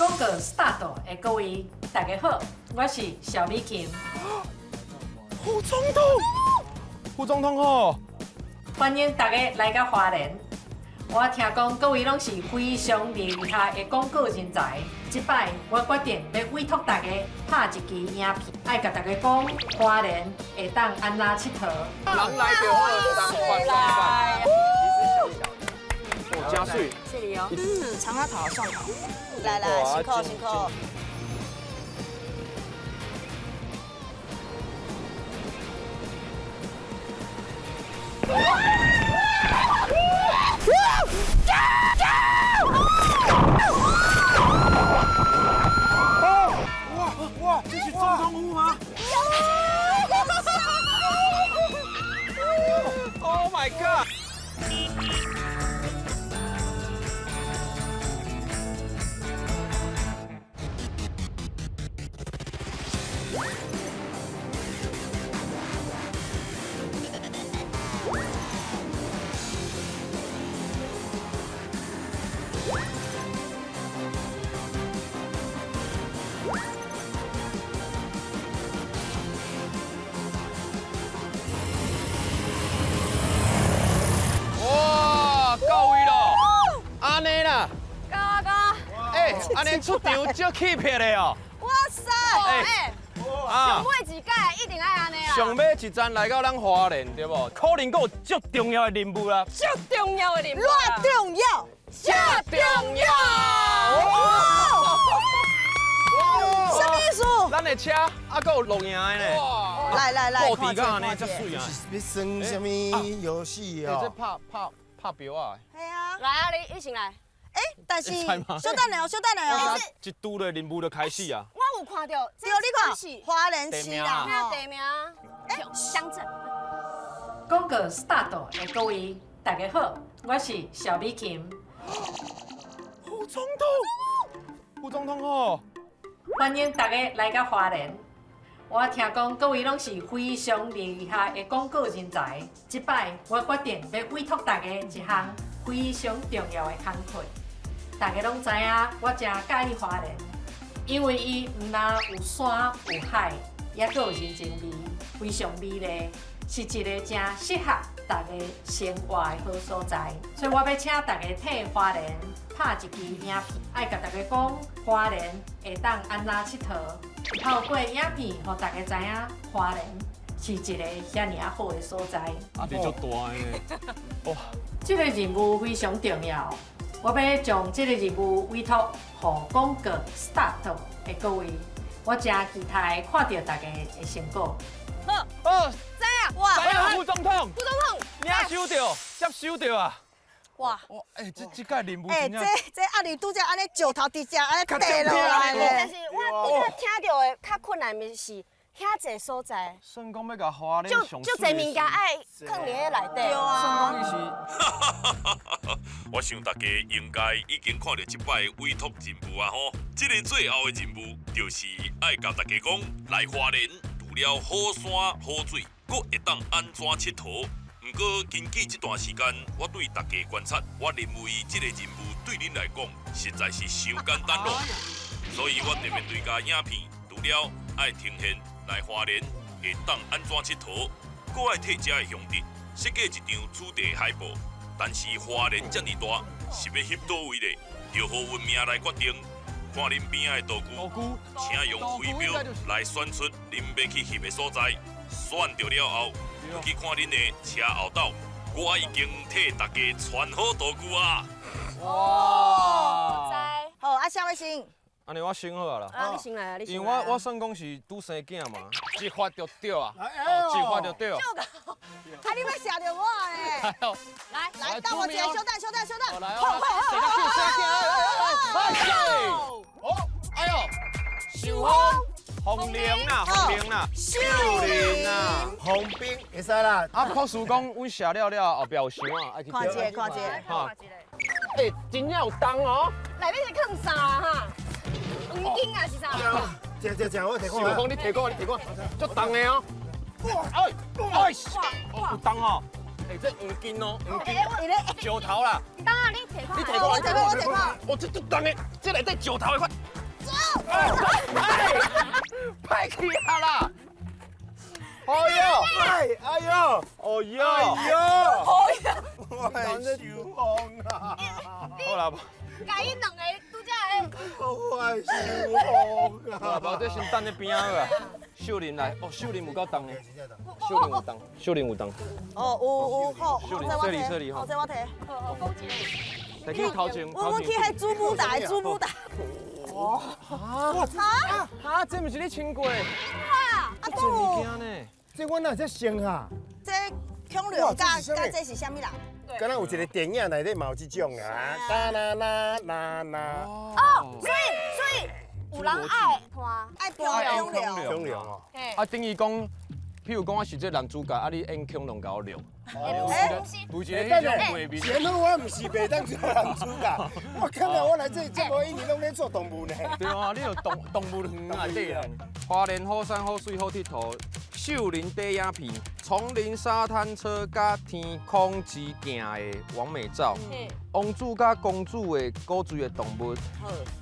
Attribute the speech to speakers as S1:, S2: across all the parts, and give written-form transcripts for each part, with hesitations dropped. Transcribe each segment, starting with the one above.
S1: 廣告 start 的各位，大家好，我是蕭美琴。
S2: 副總統，副總統好。
S1: 歡迎大家來到花蓮。我聽講各位攏是非常厲害的廣告人才。這擺我決定欲委託大家拍一支影片，愛共大家講花蓮會當按怎𨑨迌。
S2: 人來就好，三塊三塊。其實小小的，哦，加水。
S3: 這裡哦。嗯，長阿頭上頭。來來，辛苦辛苦。
S2: 哇哇，這是總統府嗎？Oh my god！哇，到位咯！按呢啦，
S3: 夠啊夠啊！
S2: 欸，按呢出場足氣魄的哦。
S3: 哇塞！欸，上尾一屆一定愛按呢啊！
S2: 上尾一站來到咱花蓮，對無？可能閣有足重要的任務啦！
S4: 足重要的任務！
S3: 偌重要！
S4: 足重要！
S3: 什麼意思？
S2: 咱的車還閣有露營的呢。
S3: 來來來，
S2: 布置到按呢遮媠啊！
S5: 是欲耍啥物遊戲
S2: 欸，這
S5: 哦？
S2: 拍拍拍錶啊！
S3: 係啊。
S4: 來啊，你先來。
S3: 欸，但是小等下哦，小等下哦。
S2: 一拄咧任務就開始啊！
S4: 我有看到，
S3: 對，你看，花蓮市啦，
S4: 地名，欸，鄉鎮。
S1: 廣告 start 的各位，大家好，我是蕭美琴。
S2: 副總統，副總統好。
S1: 歡迎大家來到花蓮。我聽講各位攏是非常厲害的廣告人才。這擺我決定欲委託大家一項非常重要的工課。大家攏知影，我誠佮意花蓮，因為伊毋但有山有海，猶閣有人情味，非常美麗，是一个誠適合大家生活的好所在。所以我欲請大家替花蓮拍一支影片，愛共大家講花蓮會當按怎𨑨迌。透過影片，予大家知影花蓮是一个遐爾好的所在。
S2: 壓力足大的呢！哇，
S1: 這个任務非常重要，我欲將這个任務委託予廣告 start 的各位，我誠期待看著大家的成果。
S4: 好，
S2: 哦，
S4: 知影
S3: 哇，
S2: 知影副總統，
S4: 副總統，
S2: 領收著，接收著啊！
S3: 哇！
S2: 哇，欸，這這屆任務
S3: 欸，
S2: 真正，
S3: 這壓力拄才按呢石頭直接按呢跌落來咧。
S4: 但是我拄才聽著的較困難的是遐濟所在，
S2: 算講欲共花蓮
S4: 足足濟物件愛囥佇咧內底。
S3: 對啊。
S2: 算講伊是。
S6: 我想大家應該已經看著這擺委託任務啊吼，這个最後的任務就是愛共大家講，來花蓮除了好山好水，閣會當按怎𨑨迌。毋過根據這段時間我對大家觀察，我認為這个任務對恁來講實在是傷簡單咯，所以我特別追加影片，除了愛呈現來花蓮會當按怎𨑨迌，閣愛替遮的鄉鎮設計一張主題海報。但是花蓮遮爾大，是欲翕佗位咧？就予阮命來決定。看恁邊仔的道具，請用飛鏢來選出恁欲去翕的所在。選著了後，就去看恁的車後斗。我已經替大家穿好道具啊！
S2: 哇！
S3: 好，啊，啥物先？
S2: 按呢我先好啊啦。
S4: 啊，你先來啊，你先。
S2: 因為我算講是拄生囝嘛，一發就對啊，一發就對。
S3: 啊，你欲射著我咧？
S4: 來
S3: 來，等我一下，小等，小等，小等。
S2: 來哦，生囝，生囝，哎哎哎！哎呦，秀風，風鈴啦，風鈴啦，秀鈴啦，
S5: 紅兵會使啦。
S2: 啊，朴樹講，阮射了了後壁有箱啊，愛去。
S3: 看一下，看一下。
S2: 哈。欸，真正有重哦。
S4: 內底是囥啥哈？黃金啊是啥？
S5: 這這這，我提看。
S2: 秀風，你提看，你提看，足重的哦。哎哎，有重哦。欸，這黃金哦，黃金，石頭啦。
S4: 重啊，
S3: 那你提看。
S2: 你提
S4: 我提看，我提看。
S2: 我这这重的，这内底石头的款。走。哎，歹去啊啦！哎呦，
S5: 哎哎呦，
S2: 哎呦，
S5: 哎呦，哎呦，受风啊！
S2: 好啦，
S3: 共伊两个拄才的。
S5: 我受风啊！
S2: 无，这先等咧边仔啦。秀玲来，哦，秀玲有够重的，秀玲有重，秀玲有重。
S4: 哦，有有好，
S2: 秀玲，这里这里吼。
S4: 这我提。
S3: 好好，讲一个。
S2: 提去头前，
S4: 我去彼主舞台，主舞台。
S2: 哦。哈？哈？这毋是你穿过？
S4: 啊！
S2: 啊，这物件呢？
S5: 这我哪这穿哈？
S4: 这恐龙佮这是啥物人？
S5: 敢若有一个电影内底嘛有这种啊，哒啦啦啦啦。
S3: 哦，所以有人爱
S4: 爱恐龙，
S5: 恐龙哦。
S2: 啊，等于讲，譬如讲我是这男主角，啊，你演恐龙共我录。
S5: 哎，
S2: 有一个彼种画面。
S5: 前好我毋是袂当做男主角，我感觉我来这节目一直拢咧做动物呢。
S2: 对啊，你就动物园内底人。花莲好山好水好𨑨迌，秀林短影片，丛林沙滩车佮天空之镜的完美照，王子佮公主的古锥的动物，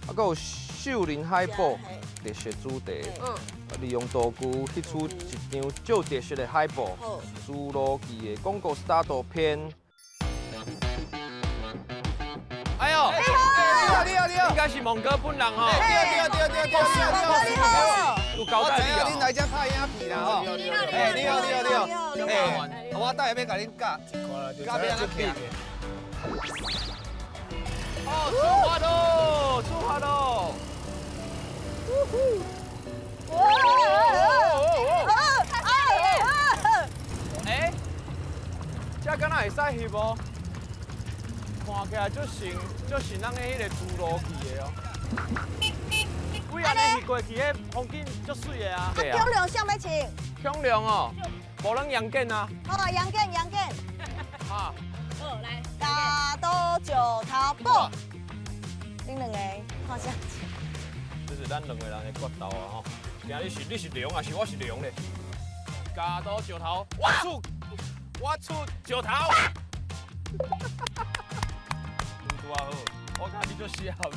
S2: 啊，阁有秀林海报特色主题，利用道具翕出一张足特色的海报，侏罗纪的广告 start 片。哎呦，
S7: 你好，你好，你好，
S2: 应该是蒙哥本人吼。
S7: 对对对对对，
S4: 你好。
S2: 有交代
S7: 我知影恁来这拍影片啦吼。哎，你好，你好，你好。哎，我等下欲共恁教，教欲按怎徛。
S2: 哦，出发喽，出发喽！
S4: 哇！
S2: 哎，这敢若会使翕哦？看起来足像，足像咱的彼个侏罗纪的哦。几按呢翕过去，彼风景足媠的啊。
S4: 啊，恐龙啥欲穿？
S2: 恐龙哦，无咱杨戬啊。
S4: 好啊，杨戬，杨戬。
S2: 好。
S3: 好，来。
S4: 铰刀石头布。恁两个看啥？
S2: 这是咱两个人的决斗啊吼！今日是你是龙，还是我是龙咧？铰刀石头，我出石头。拄仔好，我看你足适合的。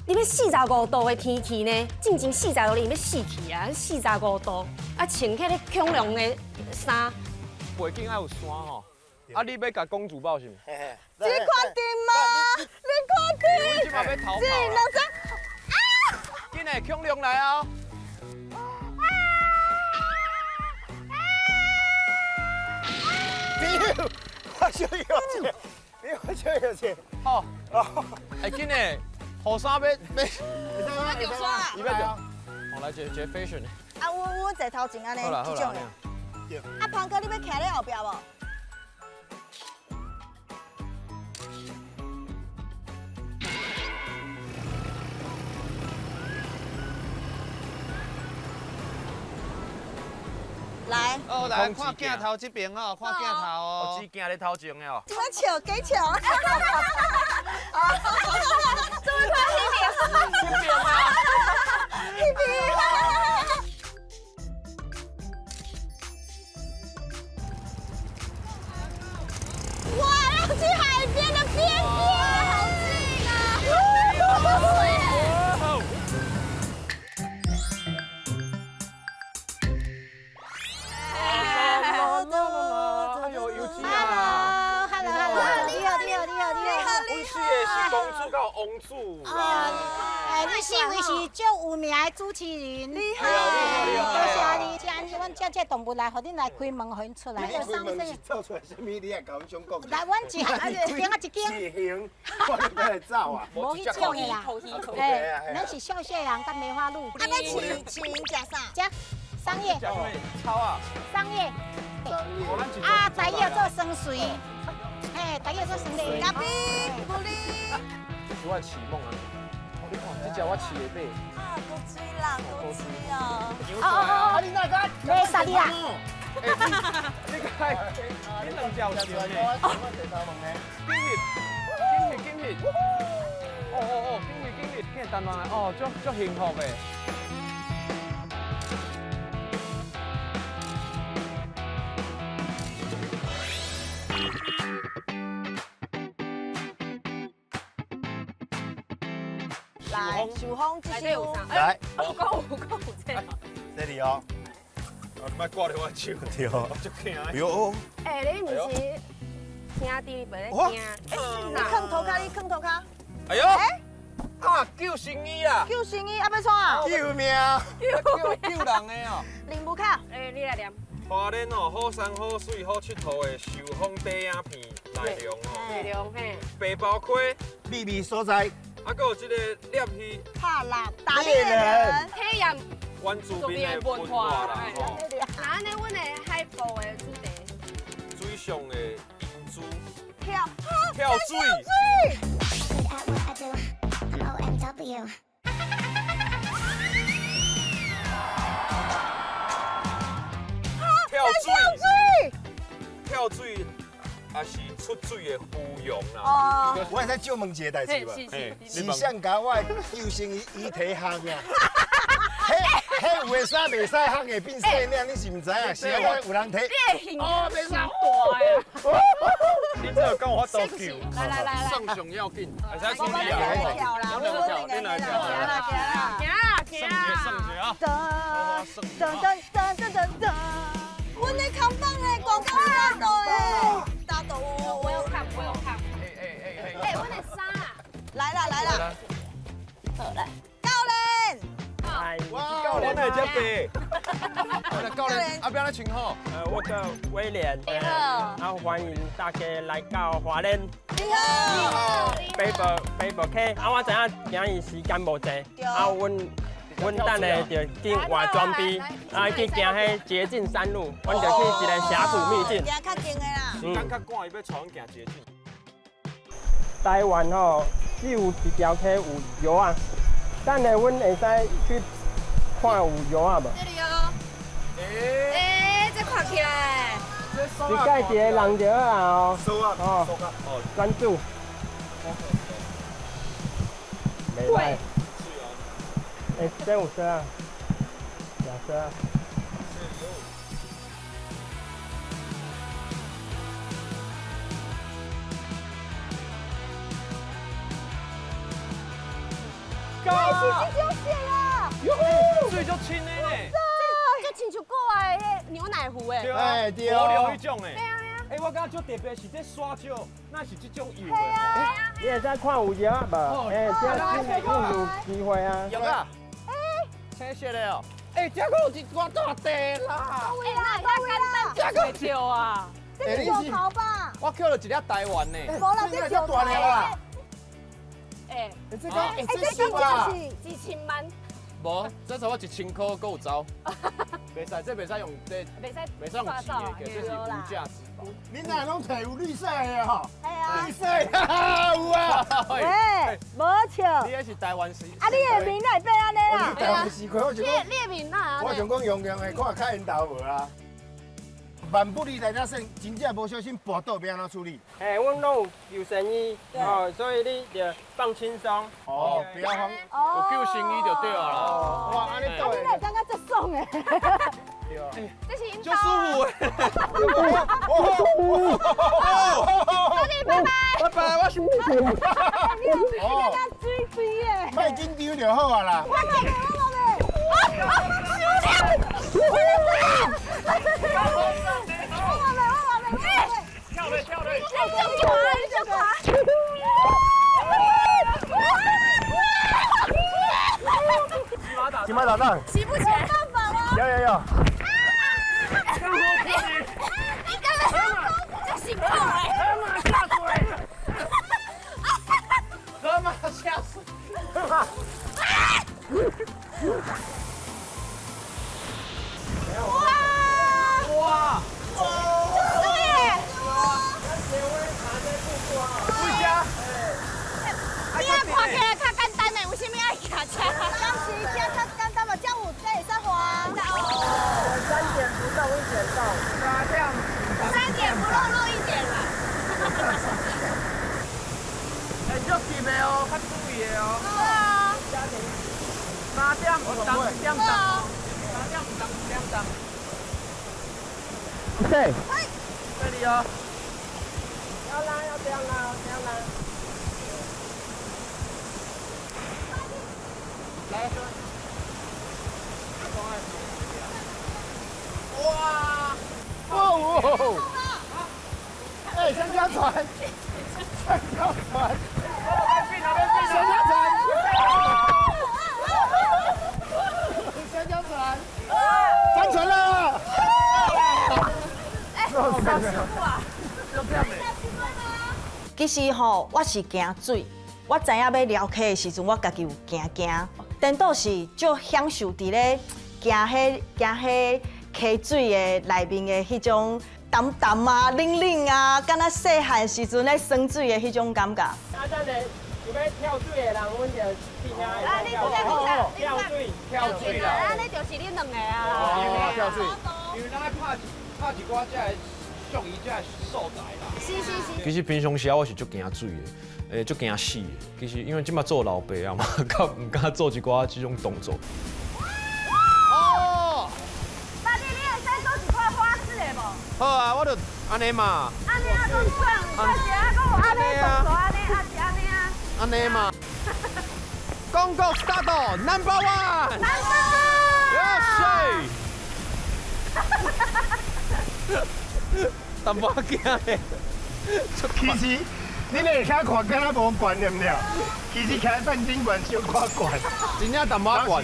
S8: 你欲45度的天气呢？进前45度，你欲死去啊！45度，啊，穿彼个恐龙的衫。
S2: 背景爱有山吼，啊，你欲共公主抱是毋？
S4: 你确定吗？你确定？
S2: 你这马欲逃跑？
S4: 一、两、三，
S2: 啊！紧来，恐龙来啊！
S5: 我小有钱，你我小有钱。
S2: 好，哎，紧嘞，雨衫欲欲，
S3: 欲著衫啊！
S2: 伊欲著，我来一个 fashion 的。
S4: 啊，我坐头前按呢，这种的。啊，潘哥，你欲徛咧后壁无？来，
S7: 哦，来看镜头这边哦，看镜头哦，
S2: 只镜咧头前的哦。
S4: 怎么笑？假笑？
S3: 怎么看那边？
S2: 那边吗？
S4: 那边。哇，要去海边的边边，
S3: 好近啊！
S2: 王子啦！
S9: 哎，你四位是足有名的主持人，
S4: 你好，
S9: 多谢你，请阮这这动物来，予恁来开门，予𪜶出来。
S5: 你开门是走出来啥物？你也共阮讲讲。
S9: 来，阮一一间啊一间。
S5: 一行，我欲来走啊！
S9: 无彼种的啦，哎，咱是小细人佮梅花鹿。
S4: 啊，欲饲饲𪜶食啥？
S9: 食桑叶。
S2: 草啊。
S9: 桑叶。啊，台语做酸水，嘿，台语做酸水。
S4: 咖啡，布里。
S2: 这是我的饲梦啊！你看，这只我饲的马。
S4: 啊，够水啦，够水哦！
S9: 哦哦哦！
S5: 你哪敢？
S9: 没杀你啦！
S2: 你该，你两只有像呢？紧去，紧去，紧去！哦哦哦，紧去，紧去，紧等落来，哦，足足幸福的。
S4: 受风这首。
S5: 来，
S3: 我讲有讲有这。
S5: 这里哦。
S2: 啊，莫挂著我手。
S5: 对。
S2: 足惊的。
S5: 哟。
S8: 哎，你毋是兄弟袂咧惊？
S4: 你囥涂跤，你囥涂跤。
S2: 哎呦！啊，救生衣啦！
S4: 救生衣啊，欲创啊？
S5: 救命！
S2: 救救人的哦！
S4: 任务卡。
S8: 哎，你来念。
S2: 花莲哦，好山好水好𨑨迌的寿丰短影片内容哦。
S8: 内容嘿。
S2: 白包溪，
S5: 秘密所在。
S2: 啊，阁有这个猎鱼。
S4: 拍猎打猎人。
S3: 体验。
S2: 原住民的文化啦吼。
S8: 那按呢，阮的海报的主题。
S2: 水上的英姿。
S4: 跳
S2: 跳水。跳水，跳水，也是出水的芙蓉啦。
S4: 哦，
S5: 我会使借问一个代志无？是谁共我的救生衣衣提烘啊？彼有的衫袂使烘会变细领，你是毋知影？是啊，有人提。
S3: 哦，袂使大呀！
S2: 你这有讲我都救。
S3: 来来来来，
S2: 上上要紧，会使处理啊！
S4: 跳啦，
S2: 你来跳
S4: 啦，
S3: 行啦，行
S2: 啦，算一下啊！
S4: 噔噔噔噔噔噔，阮的扛棒的广告大道的，大道
S3: 我有看，我有看。
S2: 哎哎哎
S3: 哎，阮的衫啊！
S4: 来啦来啦，
S3: 好来。
S2: 教练，我哪会这白？教练，阿边咧穿好？
S10: 我叫威廉。
S3: 你好。
S10: 啊，欢迎大家来到花莲。
S4: 你好。
S10: 北部北部溪，啊，我知影今日时间无济，啊，阮等下就去换装备，啊，去行彼捷径山路，阮就去一个峡谷秘境。
S4: 行较近的啦。
S2: 时间较赶，伊欲带阮行捷径。
S10: 台湾吼，只有一条溪有鱼仔。等下，阮会使去看有鱼仔无？
S3: 这里哦。欸，这看起来。
S10: 你盖一个人就好啊哦。
S5: 哦。
S10: 哦，专注。袂歹。欸，这有色啊，两色啊。
S4: 哎，是这种色啦！
S2: 哟，水足清的呢。
S8: 这亲像国外的牛奶湖哎。
S5: 哎，对。
S2: 河流彼种的。
S8: 对啊对啊。
S2: 哎，我感觉足特别，是这沙石，哪是这种油的？
S4: 对啊。
S10: 你会使看有鱼仔无？哎，这真有机会啊。
S7: 有啊。哎，青色的哦。哎，这阁有一寡大地啦。
S3: 哎，那会简单，这个石啊。
S4: 这是石头吧？
S2: 我捡了一粒台湾的。
S4: 无啦，这石头
S5: 大粒啦。
S3: 哎，
S5: 这个，哎，
S4: 这真正是
S3: 1000万。
S2: 无，这差不多1000块，阁有走。袂使，这袂使用这，
S3: 袂使，
S2: 袂使用钱的，这是无价之宝。
S5: 你哪拢揣有绿色的吼？
S4: 系啊。
S5: 绿色，哈哈，有啊。
S4: 喂，无笑。
S2: 你那是台湾时。
S4: 啊，你的面哪会变按呢啦？
S5: 台湾时亏，我想讲。
S3: 你的面哪按呢？
S5: 我想讲用用的，看较缘投无啊。万不离来遮算，真正无小心跋倒，欲按怎处理？
S10: 哎，阮拢有救生衣，哦，所以你就放轻松。
S5: 哦，不要慌，
S2: 有救生衣就对了啦。
S5: 哇，按呢倒
S4: 你哪会感觉这爽的？
S5: 对啊。
S3: 这是
S2: 足舒服的。
S3: 阿弟，拜拜。
S2: 拜拜，我是。
S4: 你感觉水水的。
S5: 莫紧张就好啊啦。
S4: 我落袂，我落袂。啊！收敛。我落袂，我落袂，
S2: 跳嘞，跳嘞！
S4: 你足快，你足快！
S5: 金马打档，
S3: 起不起来？
S4: 办法了。
S5: 有有有。
S3: 你干嘛？这辛苦哎！
S2: 河马下水！河马下水！
S4: 哇！
S2: 哇！
S4: 对耶！
S2: 回家。
S3: 你啊看起来较简单的，为什么爱骑车？
S4: 当时这较简单嘛，这有这会使滑。
S10: 3点不动1点动，
S3: 3点不动落1点啦。
S7: 哎，足急的哦，较注意的哦。
S3: 对啊。
S7: 3点不动1点动，3点不动1点动。
S10: 对。
S7: 这里哦。
S10: 要拉，要这样拉，这样拉。
S2: 來。哇！
S5: 哦！哎，香蕉船，香蕉船，香蕉船，香蕉船，翻船了！
S3: 哎，好辛苦啊！
S4: 其實吼，我是驚水。我知影欲撩溪的時陣，我家己有驚驚，顛倒是足享受佇咧行彼行彼溪水的內面的彼種澹澹啊、冷冷啊，敢若細漢時陣咧耍水的彼種感覺。
S10: 啊，等下有欲跳水的人，阮就去遐。
S3: 啊，你負責
S10: 跳水，跳水啦！
S3: 啊，你就是恁兩個啊。
S2: 哦，跳水。因為咱愛拍拍一寡這個屬於這個素材啦。
S3: 是是是。
S2: 其實平常時啊，我是足驚水的，足驚死的。其實因為這馬做老爸啊嘛，較毋敢做一寡這種動作。哦。
S3: 爸弟，你會使做一塊花式的無？
S2: 好啊，我就按呢嘛。
S3: 按呢啊，講轉，轉一下，講有按呢動作，按呢啊是按呢啊。
S2: 按呢嘛。廣告 start number one。
S3: Number one。
S2: Yes。淡薄仔驚咧。
S5: 其實你咧遐看敢若無懸對毋對？其實徛半頂懸小可懸，
S2: 真正淡薄仔懸。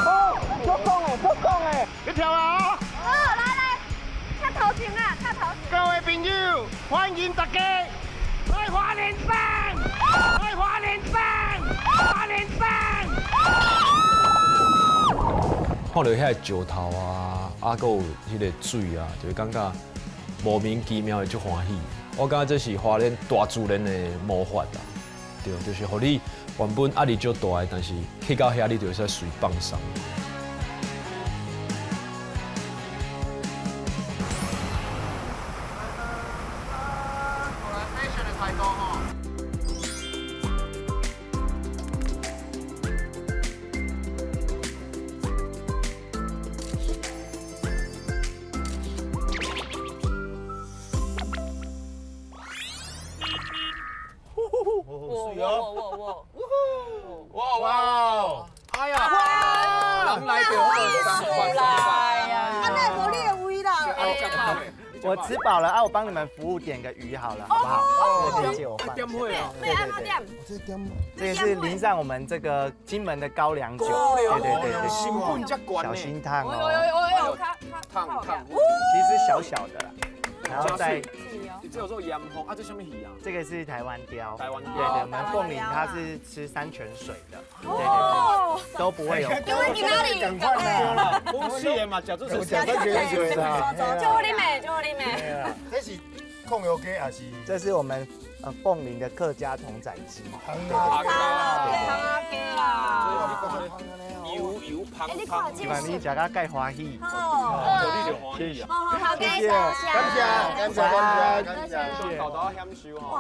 S5: 哦，足講的，足講的，你跳啊！
S3: 好，來來，較頭前啊，較頭前。
S5: 各位朋友，歡迎大家來花蓮山，來花蓮山，花蓮山。
S2: 看到遐個石頭啊，啊，閣有彼個水啊，就會感覺莫名其妙的足歡喜。我感覺這是花蓮大自然的魔法啦，對，就是予你原本壓力足大的，但是去到遐你就會使隨放鬆。哇哇！哎呀！人來就好，
S4: 啊，那無你的位啦。
S11: 我吃飽了啊，我幫你們服務點個魚好了，好不好？這個先借我放。
S2: 點火啊！
S3: 對，按怎點？
S11: 這個是淋上我們這個金門的高粱酒，對對對對，小心燙哦。
S2: 燙燙。
S11: 其實小小的啦，然後再。
S2: 這有做鹽風啊？這什麼魚啊？
S11: 這個是台灣鯛。
S2: 台灣鯛。
S11: 對對，我們鳳林它是吃山泉水的，對對對，都不會有。
S3: 因為今仔日，
S2: 我試的嘛，食做
S5: 食山泉水啦。
S3: 就好啉的，就好啉的。
S5: 這是控油雞還是？
S11: 這是我們鳳林的客家筒仔雞。
S5: 湯啊
S3: 雞啦。
S2: 油油芳芳。
S11: 希望你食甲蓋歡喜。
S2: 哦，謝謝。
S3: 好好，
S5: 謝謝，感謝，感謝，感謝，感謝。
S2: 豆豆享受吼。
S4: 哇！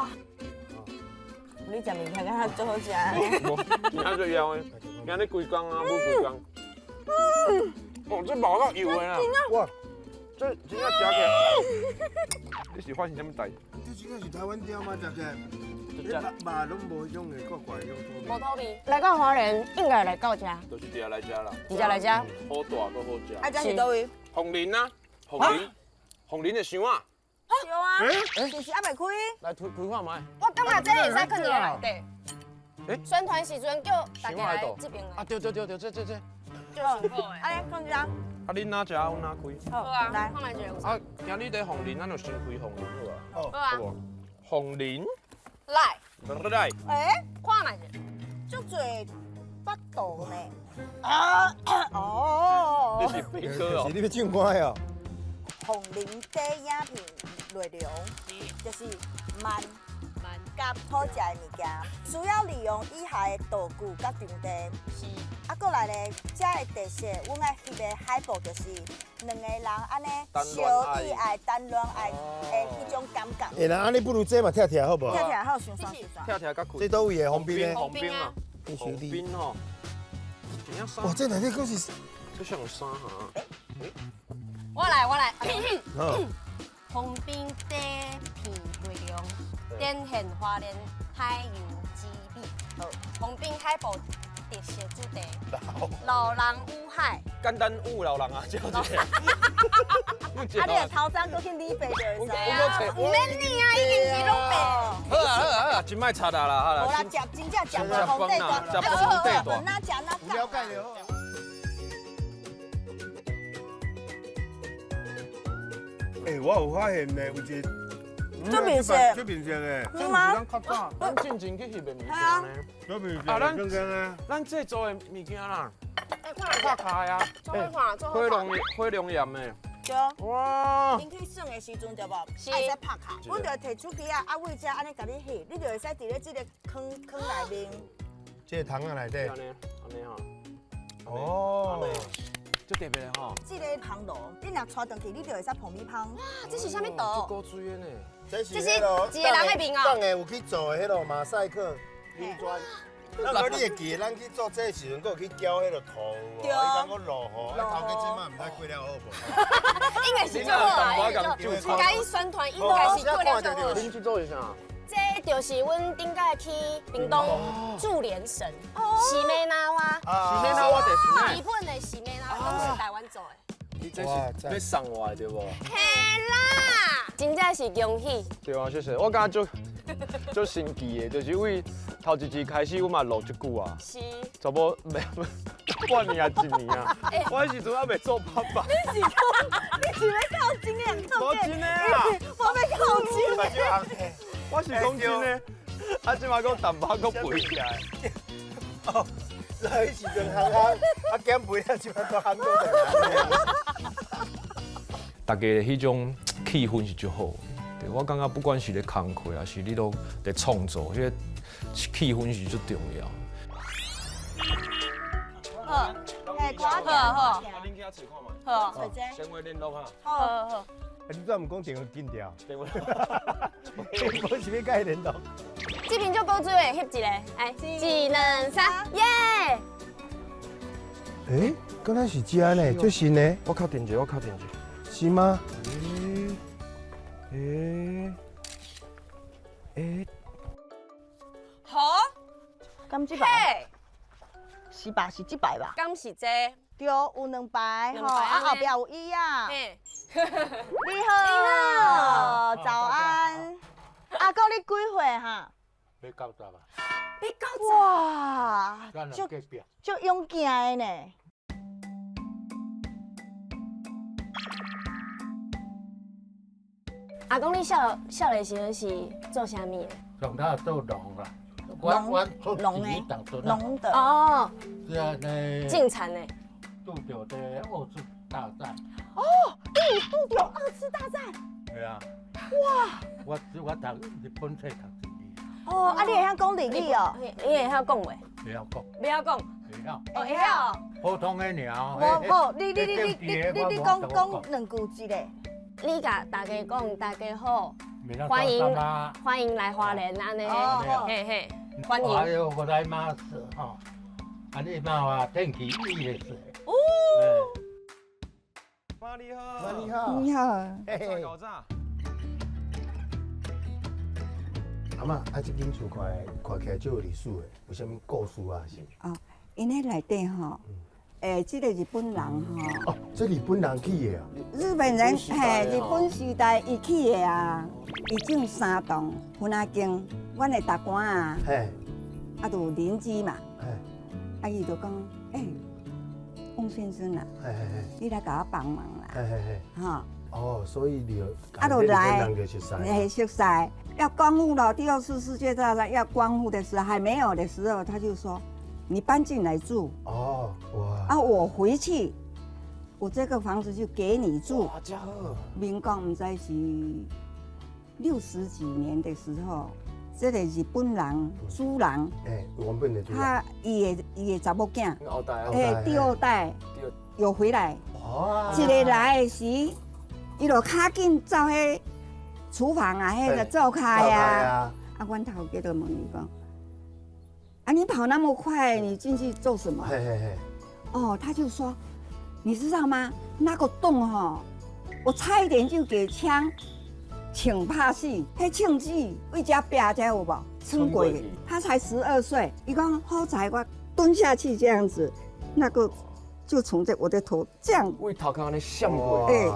S4: 你食物件敢若足好食。
S2: 無，今仔最枵的，今日規工啊，無規工。哦，這無夠油的啦。哇！這真正食起來，你是發生啥物代志？
S5: 這真正是台灣鯛嗎？食起來，肉攏無彼種的怪怪的種土味。
S3: 無土味。來到花蓮應該來到這。
S2: 就是直接來這啦。
S3: 直接來這。
S2: 好大閣好食。
S4: 啊，這是佗位？
S2: 鳳林啊，鳳林，鳳林的箱啊。
S4: 對啊。是是還袂開。
S2: 來推開看覓。
S3: 我感覺這會使囥佇內底。宣傳時陣叫大家來這邊。
S2: 啊，對對對對，這這這。
S4: 就好的。啊，放這。
S2: 啊，恁哪食，阮哪開。
S3: 好啊，來，放來一個。
S2: 啊，今日伫鳳林，咱就先開鳳林好啊。
S3: 好啊。
S2: 鳳林。
S3: 來。
S2: 來。
S4: 欸，
S3: 看覓者。
S4: 足濟腹肚呢。啊，哦。
S2: 你是飛哥哦。
S5: 是你欲唱歌哦。
S4: 鳳林底影片內容就是慢。佮好食的物件，需要利用以下的道具佮場地。是。啊，閣來咧，遮的特色，阮愛翕的海報就是兩個人按呢相依愛、談戀愛的彼種感覺。
S5: 欸，那按呢不如這嘛拆拆好無？
S4: 拆拆好，上爽上爽。
S2: 拆拆較開。
S5: 這佗位的封邊呢？
S2: 封邊啊。封邊吼。
S5: 哇，這內底閣是，
S2: 这像啥哈？
S8: 我來我來。豐濱底片內容，展現花蓮海洋之美。豐濱海埔特色主題，老人與海。
S2: 簡單有老人啊，小姐。
S4: 啊，你若頭鬃閣去理白就會使啊。
S8: 毋免理啊，已經是攏白。
S2: 好啊好啊好啊，真莫插啊啦，好啦。
S4: 無啦，食真正食無皇帝大，
S2: 食皇帝大。
S4: 哪食哪
S5: 了解就好。欸，我有發現呢，有一個
S4: 這面色，
S5: 這面色的，
S4: 是嗎？
S2: 咱進前去翕的物件呢？
S5: 這面
S2: 啊，咱製作的物件啦，拍卡呀，火龍火龍鹽的，
S4: 對。
S2: 哇！𪜶
S4: 去耍的時陣對無？會使拍卡，阮就提手機啊，啊位遮按呢共你翕，你就會使佇咧這個坑坑內面。
S5: 這個桶仔內底。
S2: 按呢，按呢吼。
S5: 哦。
S2: 足特別的吼！
S4: 這個烘爐，你若帶轉去，你就會使膨米香。
S8: 哇，這是啥物圖？
S2: 足古錐的呢。
S5: 這是
S8: 一個人的面哦。
S5: 當下有去做的彼個馬賽克瓷磚。那個你會記得，咱去做這個時陣，閣有去攪彼個土有無？伊講閣落雨，啊頭家這擺毋知過了好無？
S8: 應該是足好啊，應該宣傳應該是過了足好。
S2: 恁去做是啥？
S8: 這就是阮頂擺去屏東注蓮神，喜美那哇，
S2: 喜美那哇就是
S8: 日本的喜美那，攏是台灣做的。
S2: 你這是欲送我的對無？
S8: 嘿啦，真正是恭喜。
S2: 對啊，謝謝。我感覺足神奇的，就是為頭一集開始，我嘛錄足久啊，
S8: 是，
S2: 差不多半年啊，一年啊。我彼時陣還袂做爸爸。
S4: 你是講，你是欲靠真的，
S2: 無真的啊！
S4: 我欲靠真的。
S2: 我是講真的，啊，這擺閣淡薄閣肥起來。
S5: 哦，那彼時陣夯夯，啊減肥了，這擺閣夯閣轉來。
S2: 大家的彼種氣氛是足好的，對，我感覺不管是咧工課，還是你攏佇創作，彼個氣氛是足重要。
S4: 好，嘿，看好好。
S2: 恁去遐揣看覓。
S4: 好，
S2: 先話聯絡哈。
S4: 好好好。
S5: 你怎毋講電話緊掉？電話。我是欲共伊聯絡。
S8: 這邊足古錐的，翕一個，來，一、兩、三，耶！
S5: 欸，敢若是這呢？這新的。
S2: 我確定者，我確定者。
S5: 是嗎？
S2: 欸欸。
S3: 好。
S4: 敢這擺？是吧？是這擺吧？
S8: 敢是這？
S4: 對，有兩排吼，啊後壁有椅仔。你好，早安。阿哥，你幾歲哈？
S12: 欲90啊。
S4: 欲90。哇，足勇健的呢。
S8: 阿公，你少少年時陣是做啥物的？
S12: 從頭做農啦。我出生當陣
S4: 農的。
S8: 哦。
S12: 是啊，呢。
S8: 種田的。
S12: 拄著這二次大戰。
S4: 哦，你有拄著二次大戰？
S12: 對啊。
S4: 哇！
S12: 我讀日本冊讀一年。
S4: 哦，啊，你會曉講日語哦？
S8: 你會曉講話？
S12: 會曉講。
S8: 袂曉講。
S12: 會曉。
S8: 哦，會曉。
S12: 普通的爾。
S4: 好，你講兩句一個。
S8: 你共大家講，大家好，歡迎歡迎來花蓮，按呢，嘿嘿，歡迎。
S12: おはようございます。吼，啊，你嘛話天氣いいです。
S4: 哦。
S2: 媽你好。
S5: 媽你好。
S13: 你好。
S5: 阿嬤，啊，這間厝看起來足有歷史的，有啥物故事啊？是？
S13: 哦，𪜶彼內底吼。欸，這個日本人吼，
S5: 哦，這日本人起的啊？
S13: 日本人嘿，日本時代伊起的啊，伊種三棟分仔間，阮的大官啊，
S5: 嘿，
S13: 啊，就鄰居嘛，
S5: 嘿，
S13: 啊，伊就講，欸，翁先生啊，
S5: 嘿嘿嘿，
S13: 你來共我幫忙啦，
S5: 嘿嘿嘿，
S13: 吼，
S5: 哦，所以你就
S13: 啊，就來，
S5: 嘿，
S13: 熟似，要光復了，第二次世界大戰要光復的時候，還沒有的時候，他就說。你搬進來住
S5: 哦，哇！
S13: 啊，我回去，我這個房子就給你住。
S5: 哇，這好。
S13: 民國毋知是60幾年的時候，這個日本人主人，
S5: 欸，原本的主人，
S13: 他伊的查某囝，
S2: 後代，
S13: 欸，第二代又回來。
S5: 哦。
S13: 一個來的時，伊就較緊走彼廚房啊，彼個做開啊。啊，阮頭家就問伊講。啊！你跑那麼快，你進去做什麼？
S5: 嘿嘿嘿。
S13: 哦，他就說，你知道吗？那个洞吼，我差一点就给枪枪拍死。彼枪子为遮壁遮有无？穿过去。他才12岁，伊讲好彩我蹲下去这样子，那个就从这我的头这样。
S2: 为头壳按呢闪过。
S13: 哎。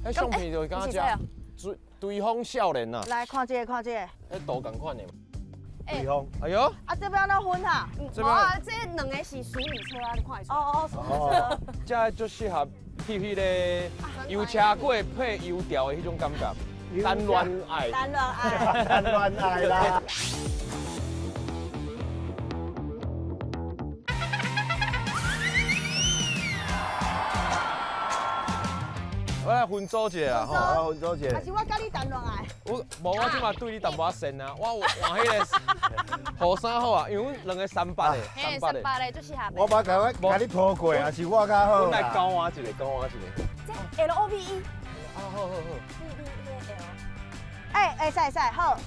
S2: 彼相片就是敢若这追风少年啊。
S4: 来看这个，看这个。
S2: 彼图仝款的嘛。
S5: 追风。
S2: 哎呦。
S4: 啊，这边怎分哈？
S2: 这边
S8: 啊，这两个是淑女车啊，你看会出。
S4: 哦哦，淑女车。
S2: 这足适合去彼个油车过配油条的彼种感觉。谈恋爱。
S4: 谈恋爱。
S5: 谈恋爱啦。
S2: 我来分组一下啦，
S5: 吼，分组一下。
S4: 还是我佮你谈恋爱？
S2: 我无，我这马对你淡薄仔善啊，我换彼个雨衫好啊，因为阮两个三八的，
S8: 三八的最适合。
S5: 我捌共我共你铺过，还是我较好。
S2: 阮来交换一个，交换一个。
S8: 这 L O V E。
S2: 啊，好好好。
S8: V E L。
S4: 哎，会使会使，好。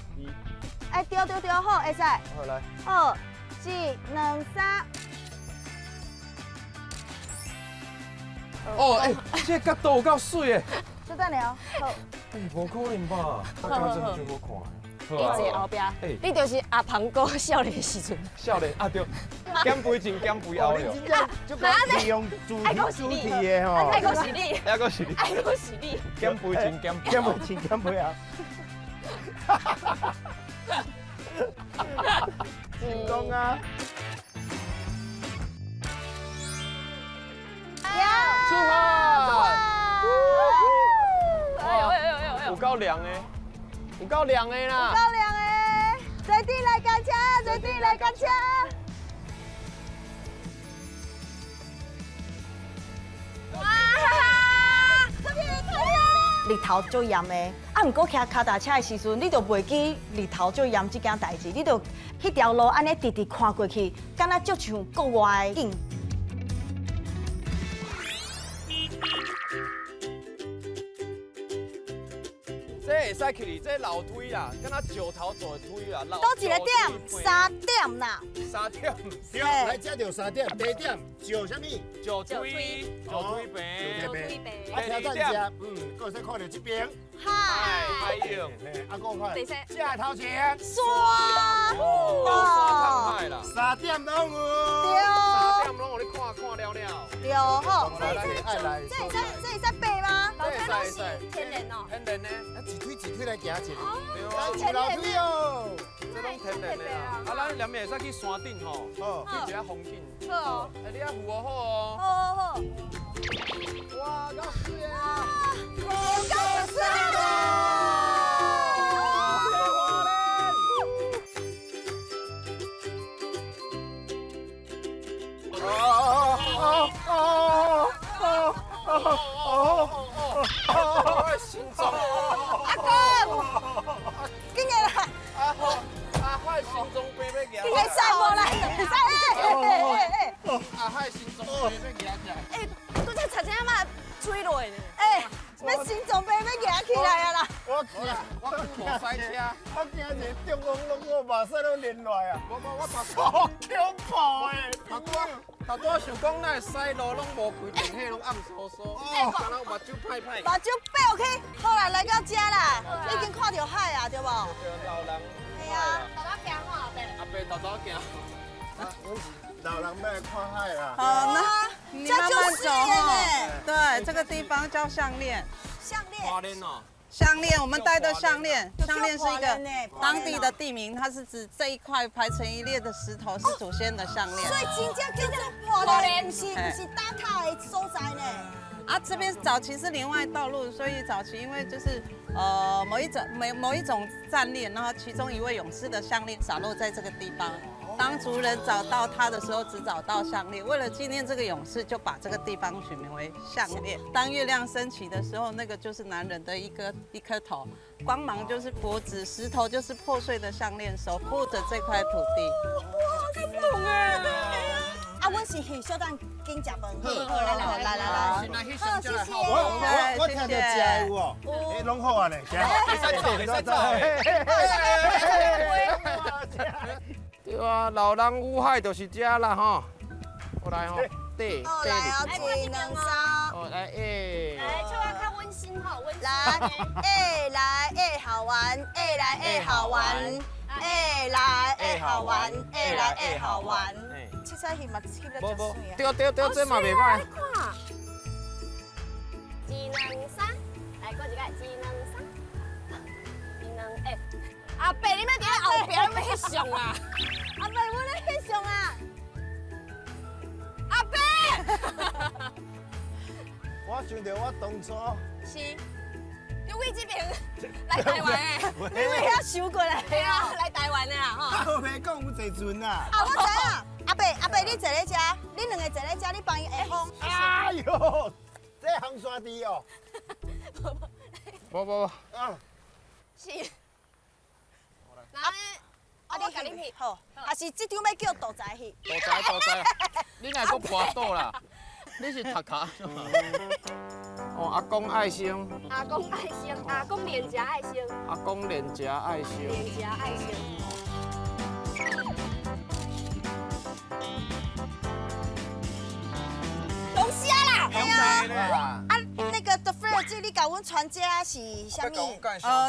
S4: 哎，对对对，好，会使。
S2: 好来。
S4: 好，一、两、三。
S2: 哦，哎，这个角度有够媠的。
S4: 就这样，好。
S2: 哎，无可能吧？这真真好看。
S8: 你坐后壁，你就是阿庞哥少年时阵。
S2: 少年啊，对，减肥前减肥后
S5: 了。你真正就利用主题主题的吼。
S8: 爱讲是你，
S2: 爱讲是你，
S8: 爱讲是你。
S2: 减肥前减
S5: 减肥前减肥后。成功啊！
S2: 出发！
S3: 哎呦哎呦哎呦！
S2: 有够凉的，有够凉的啦！
S4: 有够凉的，坐地来赶车，坐地来赶车。
S3: 哇！
S4: 这边太阳，日头足炎的，啊，毋过骑脚踏车的时阵，你就袂记日头足炎这件代志，你就彼条路按呢直直看过去，敢若足像国外的景。
S2: 这会使去哩，这楼梯啦，敢若石头做的梯啦。
S4: 佗一个点，三点啦。
S2: 三点。
S5: 对，来这就三点，第一点石啥物？
S2: 石梯，石梯坪。
S5: 石梯坪。啊，听等下，阁会使看著这边。
S3: 海。
S2: 海涌。
S5: 嘿，啊，阁看。这头前。
S4: 山。
S2: 高山看海啦。
S5: 三点拢有。
S4: 对。
S2: 三点拢予你看看了了。
S4: 对，好。
S5: 这
S4: 这会使这会使爬吗？
S3: 楼梯拢是天然哦。
S2: 天然的。
S5: 一推一推来行一下，
S2: 来
S5: 上楼梯哦。
S2: 这拢天然的啦。啊，咱连会使去山顶吼，去一下风景。
S3: 好。
S2: 哎，你爱扶我好哦。
S4: 好好好。
S2: 哇，够媠啊！
S4: 够媠啦！
S2: 我的心脏。
S4: 阿公，紧个啦！
S2: 阿海心脏病欲举。
S4: 紧个驶无来，驶哎哎
S2: 阿海心脏病欲举起来。
S3: 哎，拄才差一点仔吹落呢。
S4: 哎，欲心脏病欲举起来啊啦！
S5: 我惊，
S2: 我无驶车，
S5: 我惊一个中风拢我目屎拢连落来啊！
S2: 无无，我头
S5: 好恐怖的！
S2: 头拄仔想讲，哪会驶路拢无开灯，彼拢暗飕飕，敢若目睭歹歹。
S4: 目睭闭起，好啦，来到遮啦，已经看著海啊，对无？
S2: 对，老人。
S4: 系啊。
S3: 豆豆行吼，阿伯。
S2: 阿伯豆豆行。
S5: 老人欲来看海啦。
S14: 好，那你慢慢走哈。对，这个地方叫项链。
S4: 项链。
S2: 花链哦。
S14: 项链，我们戴的项链，项链是一个当地的地名，它是指这一块排成一列的石头是祖先的项链。
S4: 所以真正叫做破链，毋是打卡的所在呢。
S14: 啊，这边早期是林外道路，所以早期因为就是某一种战猎，然后其中一位勇士的项链洒落在这个地方。当族人找到他的时候，只找到项链。为了纪念这个勇士，就把这个地方取名为项链。当月亮升起的时候，那个就是男人的一颗头，光芒就是脖子，石头就是破碎的项链，守护着这块土地。
S4: 哇，感动哎！啊，阮是翕小等緊食飯。好，來來來來來，好，謝謝。
S5: 我聽著食的有哦，欸，攏好啊呢，食。
S2: 會使走，會使走。對啊，老人與海就是這啦吼。我來吼，對，
S4: 哦來哦，一兩三。
S2: 哦來，欸。
S8: 來，唱啊較溫馨吼，溫馨。
S4: 來，欸來欸好玩，欸來欸好玩，欸來欸好玩，欸來欸好玩。七彩翕嘛翕得真媠啊！
S2: 對對對，這嘛袂歹。
S8: 一兩三，來過一個，一兩三，一兩欸。阿伯，你莫佇咧後壁，你欲翕相啊？
S4: 阿伯，阮咧翕相啊！
S8: 阿伯，
S5: 我想著我當初
S8: 是，你為這邊來台灣的，
S4: 你為遐收過來
S8: 的啊？來台灣的啦吼。
S5: 我袂講有坐船啦。
S4: 啊，我知影。阿伯，阿伯，你坐咧遮，恁兩個坐咧遮，你幫伊下風。
S5: 哎呦，這紅山地哦。
S2: 無無無。
S5: 啊。
S8: 是。
S4: 啊，啊，你共你翕好，還是這張欲叫杜仔翕？
S2: 杜仔，杜仔，你若閣跋倒啦？你是讀卡？哦，阿公愛生。
S8: 阿公愛生，阿公臉頰愛生。
S2: 阿公臉頰愛生。
S8: 臉頰愛生。
S4: 龍蝦啦，對啊。啊，那個德菲爾姐，你共阮傳這是啥物？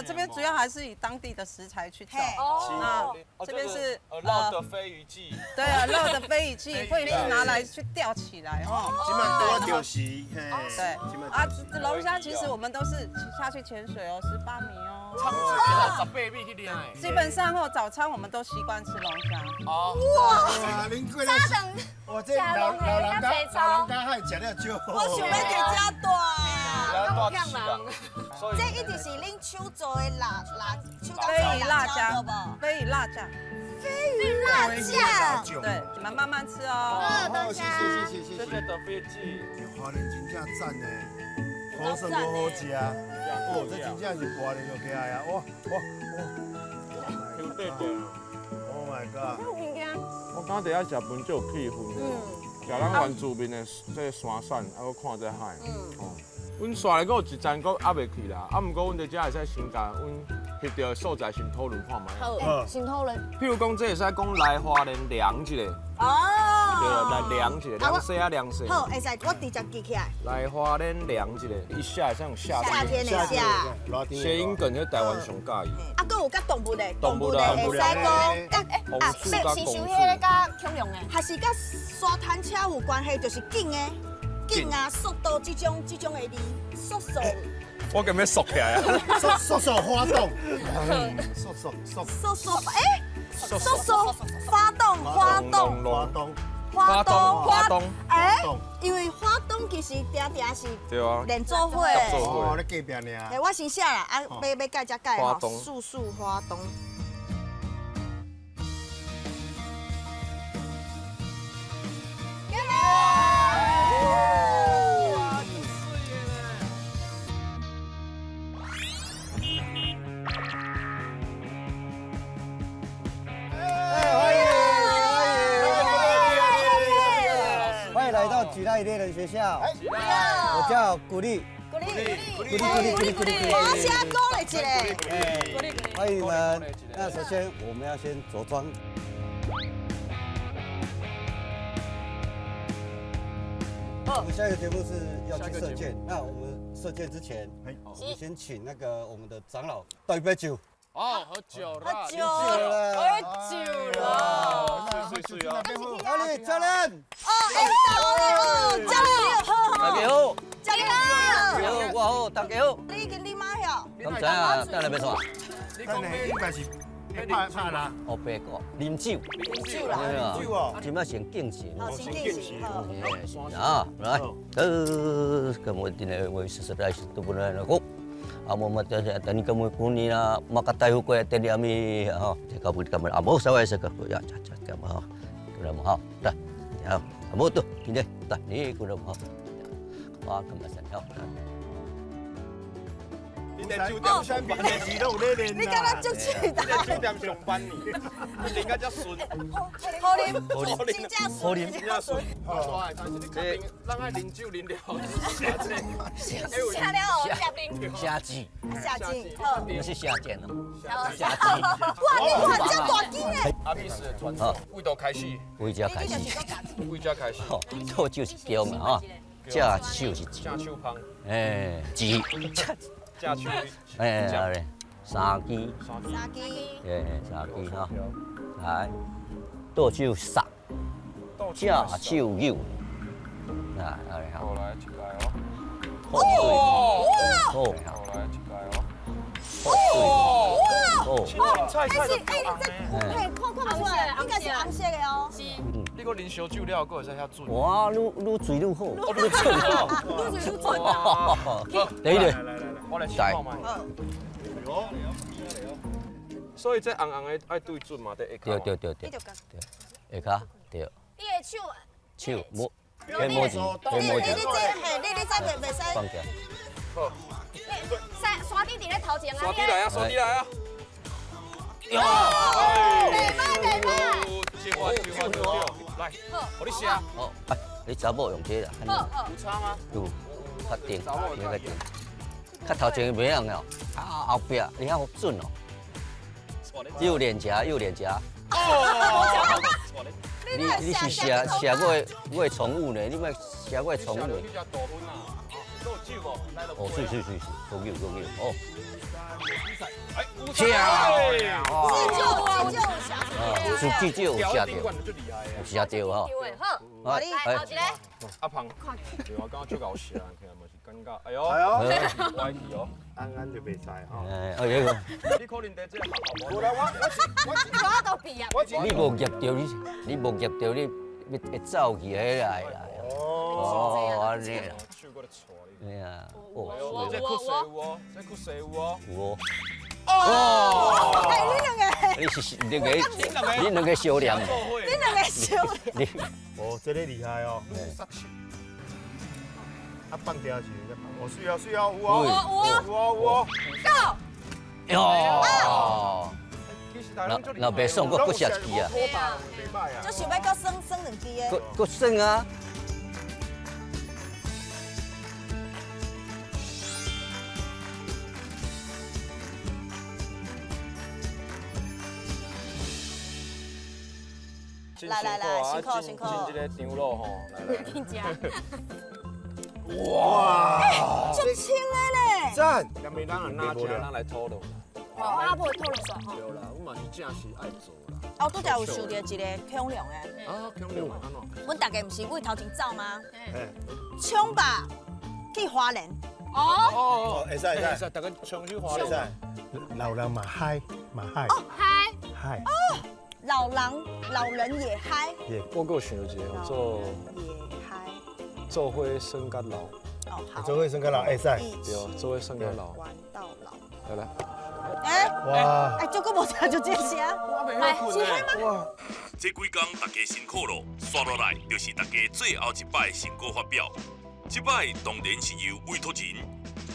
S14: 這邊主要還是以當地的食材去做。哦。那這邊是
S2: 烙的飛魚記。
S14: 對啊，烙的飛魚記會是拿來去釣起來哦。
S5: 這擺多就是，
S14: 對。啊，龍蝦其實我們都是下去潛水哦，18米哦。
S2: 18米去掠。
S14: 基本上哦，早餐我們都習慣吃龍蝦。
S2: 哦。
S5: 哇！哇，這老老人家老人家還食了少。
S4: 我想欲佇遮住。這一定是恁手做的辣辣，手工
S14: 飛魚辣醬，飛魚辣醬，
S4: 飛魚辣醬，
S14: 對，你們慢慢吃哦。
S5: 好，謝謝謝謝謝謝。
S2: 這個特別記，
S5: 花蓮真正讚呢，好耍好好食，哦，這真正是花蓮就起來啊，哇哇哇，
S2: 有對對。
S5: Oh my god！
S2: 我剛剛佇遐食飯就有氣氛，食咱原住民的這個山產，啊，閣看這海，哦。阮煞來閣有一站，閣猶未去啦。啊，毋過阮佇遮會使先共阮翕著的素材先討論看覓。
S8: 好，先討論。
S2: 譬如講，這會使講來花蓮涼一下。
S4: 哦。
S2: 對，來涼一下，涼洗啊涼洗。
S4: 好，會使，我直接記起來。
S2: 來花蓮涼一下，伊寫會使用夏
S4: 夏天的夏。
S2: 諧音梗，彼台灣上佮意。
S4: 啊，閣有佮動物的，
S2: 動物的
S4: 會使講，佮
S2: 啊，
S8: 是是像彼个佮恐龍的，
S4: 還是佮沙灘車有關係，就是景的。景啊，速度這種的字，速速。
S2: 我敢欲縮起來啊！
S5: 速速發動，速速速
S4: 速速，欸，速速發動，發動，
S5: 發動，
S4: 發動，
S2: 發動，
S4: 欸，因為花東其實定定是連做伙的。
S5: 哦，咧隔壁爾。
S4: 欸，我先寫啦，啊，欲改才改吼。速速花東。
S15: 举爱猎人学校，我叫古力，
S4: 古力，
S15: 古力，古力，古力，古力，
S4: 大声鼓励一下，
S15: 欢迎你們。那首先我們要先着裝。我們下一個節目是要去射箭。那我們射箭之前，我們先請那個我們的長老倒一杯酒。
S2: 哦，喝酒了，
S4: 喝酒了，
S1: 喝酒了，
S2: 水水水啊！
S15: 阿力教練，
S4: 哦，哎，哦，教練你好，
S16: 大家好，
S4: 教練
S16: 好，我好，大家好。
S4: 你跟你媽曉？
S16: 敢知啊？等下欲创？
S5: 你講的應該是拍拍啦，
S16: 哦，白果，啉酒，
S4: 啉酒啦，
S16: 啉酒哦，這擺先敬神，
S4: 先敬神，
S16: 啊，來，咁我今日我實實在是都不能那個。啊，無嘛，就是等你根本古年啦，makatayo ko tedi ami ha, kabut kami amo sawai sa ka ya cha cha cha ma ha, ma ha, ta, ya, amo tu, kini, ta, ni ku ma ha, pa kamasan ha.
S2: 恁伫酒店上班，
S5: 电视拢有咧练。
S4: 你敢若足气
S2: 的？你伫酒店上班呢，你练甲遮顺。
S4: 好啉，好啉，真正
S16: 好啉，
S2: 真正顺。好，但是你确定，咱爱啉酒啉了，写这，
S16: 写
S8: 写了后啉。
S16: 写字，
S4: 写字，好。
S16: 不是写箭哦。写字。
S4: 哇，你看这大支呢？
S2: 阿米斯的传统，位头开始。
S16: 位遮开始。
S2: 位遮开始。
S16: 吼，倒手是中嘛吼，正手是
S2: 正手捧。
S16: 哎，字。
S2: 正手。
S16: 哎，好咧，三支。
S4: 三支。
S16: 哎，三支吼。来，倒手杀。正手扭。来，好咧，
S2: 好。来一个哦。
S16: 哇！好。
S2: 好来一个哦。
S16: 哦！
S2: 哦！
S4: 但是哎，你这嘿看看不出来，应该是红色的哦。
S1: 是。
S2: 你阁啉烧酒了，阁会使遐准？
S16: 哇，愈愈醉愈好，
S2: 愈准哦，
S8: 愈醉愈准啊！
S16: 第一个，
S2: 来来来，我来试看觅。所以这红红的爱对准嘛，伫下跤。
S16: 对对对对。对，下跤对。
S8: 你的手。
S16: 手摸，黑摸子，黑摸子。
S4: 你你这嘿，你你这袂袂使。
S16: 放下。
S2: 好。
S8: 山山顶伫咧头前啊！
S2: 山顶来啊！山顶来啊！
S16: 哟！
S4: 袂歹袂歹。
S2: 真滑真滑对来，予你写。
S16: 哦，哎，你查某用这个啦。
S2: 有差吗？
S16: 有，较定，较定。较头前袂样哦，啊后壁你较准哦。右脸颊，右脸颊。
S2: 哦。
S16: 你是射射我的宠物呢？你莫射我的宠物。哦，是是是是，够有够有哦。
S2: 漂亮！
S16: 至少至少有射到，有射到吼。
S8: 好，来，后一个。
S2: 阿胖，对，我感觉足𠢕射，听嘛是尴尬。哎呦，歪去哦，
S5: 安安就袂使吼。
S16: 哎，哎呦，
S2: 你可能伫这个学校
S5: 无啦，我我是
S8: 我都毕业。
S16: 你无夹到你，你无夹到你，会走去彼来啦。哦，按呢啦。
S2: 手阁咧掣
S16: 你。哎呀，
S2: 哦，这酷势有哦，这酷势有哦。
S16: 有哦。
S4: 哦，哎，你两个，
S16: 你是两个，你两个相连。
S4: 你两个相连。
S5: 哦，这个厉害哦。啊，放掉是，哦，水哦，水哦，有哦，有哦，有哦。
S8: Go。
S16: 哟。那袂爽，阁阁射一支啊。
S4: 就想欲阁耍耍两支的。
S16: 阁阁耍啊！
S4: 来来来，辛苦辛苦。
S2: 进这个场咯吼，来来。
S8: 紧食。
S5: 哇！
S4: 足清的咧。
S5: 赞。
S2: 踮咪咱若哪食，咱来讨论。
S8: 哦，阿婆讨论煞吼。
S2: 对啦，阮嘛是正是爱做啦。
S4: 哦，拄才有想到一个恐龙的。
S2: 啊，恐龙按怎？
S4: 阮大家毋是为头前走吗？冲吧，去花莲。
S8: 哦。
S5: 哦，会使会使，
S2: 大家冲去花莲。
S5: 会使。老人嘛嗨嘛嗨。
S8: 哦嗨。
S5: 嗨。
S4: 哦。老人老人也嗨。
S2: 我阁有想一个叫做
S4: 也嗨。
S2: 做伙耍甲老。
S4: 哦好。
S5: 做伙耍甲老会使。
S2: 对，做伙耍甲老。
S4: 玩到老。
S2: 来来。
S4: 哎。
S5: 哇。
S4: 哎，这阁无听就这声。
S8: 来，
S4: 是彼吗？
S5: 哇。
S6: 这几工大家辛苦咯，煞落来就是大家最后一摆成果发表。这摆当然是由委托人，